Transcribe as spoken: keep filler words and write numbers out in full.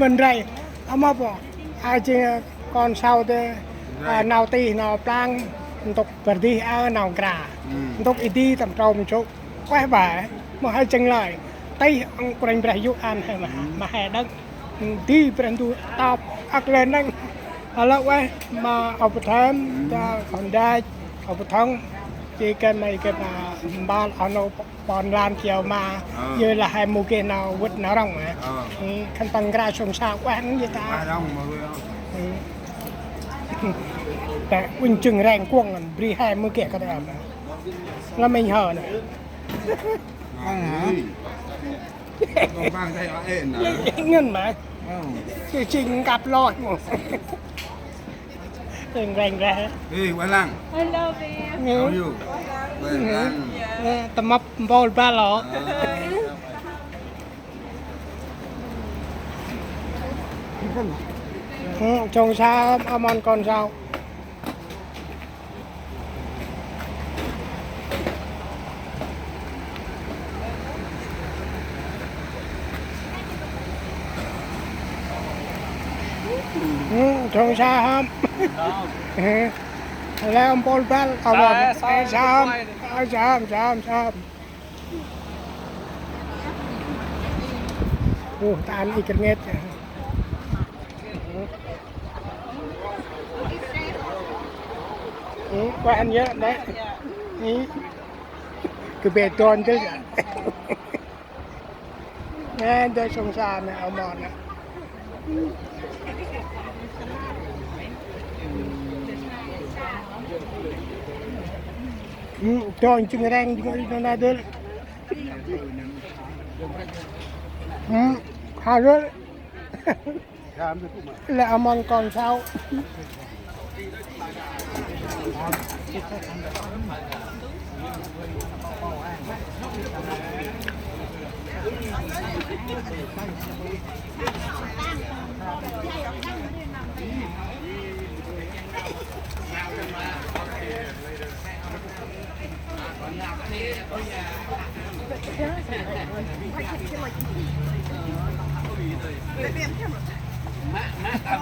Mân rei, a mâp, a jêng kon sau dê, a, nau tih nau plang, ntŭk bơh dih a nau nkra. Ntŭk i di tâm trôm jôk. Ueh ba, mâu he jêng lơi. Tih ŏng Kôranh Brah yô̆ ăn he ma, ma he đŏng. Di Brah Ndu tap âk lĕ nâng. Alo ueh ma âu bu thơm, ta kon dach, âu bu thŏng. Jêh kơt ma i kơt ma mbal a nô pôn lan kiao ma. Ơ. Yơ lah he mâu geh nau vât nau rŏng ma. Ơ. Khân păng nkra sông sa ueh nâng yơ ta. Ueh rŏng ma ueh rŏng. Ta ueh jêng reng kuŏng ngăn bri he mâu geh kơt ma. Lah mĭnh hơ nê. Ơ hă? Ê. Công bằng đây ở ên nè. Ngăn ma. Ơ. Jêh jêng nkăp lôh mâu. Reng reng reng. Hey, Wai Lang. Hello, babe. How are you? Wai Lang. Ê, tâm mâp mpôl băl ôh. Ơ. Ơ, jong sa, a mon kon sau. Ơ, jong sa hŏm. Ơ. Lĕ mpôl băl, a mon. Sa, sa, ê, sa hŏm. Ê, sa hŏm, sa hŏm, sa hŏm. Ơ, ta ăn i kơt ngêt. Ơ, ueh ăn yơh, nê. Ơ. Kơ bê ton dê. Nê, dê sông sa nê, a mon nê. Ơ, ton jêng reng jêng i nô na dê. Ơ, ha dê. Lĕ a mon kon sau.